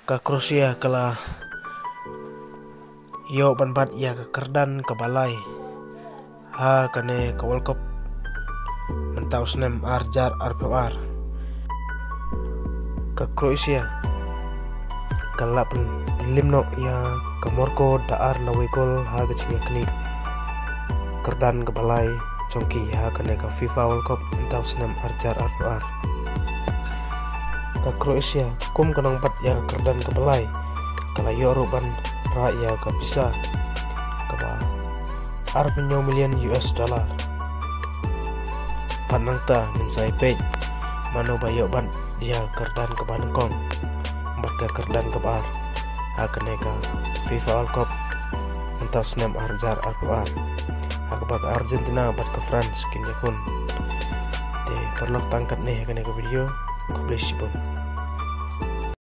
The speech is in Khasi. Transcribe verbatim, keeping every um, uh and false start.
Ka Croatia ka la ïoh ban bat ïa ka kyrdan kaba lai ha kane ka World Cup mynta u snem ar hajar arphew ar. Ka Croatia ka la pynlip noh ïa ka Morocco da ar la wei gol ha ka jingïaknieh kyrdan kaba lai jong ki ha kane ka FIFA World Cup mynta u snem ar hajar arphew ar. Ka Croatia kum ka nongbat ïa ka kyrdan kaba lai ka la ïoh ruh ban rah ïa ka pisa kaba arphew hynñiew million U S dollar. Bad nangta ngin sa ïa peit mano ba ïoh ban ïa ka kyrdan kaba nyngkong bad ka kyrdan kaba ar ha kane ka FIFA World Cup mynta u snem ar hajar arphew ar, ha kaba ka Argentina bad ka France kin ïakhun. Te paralok, tang katne ha kane ka video. Khublei shibun.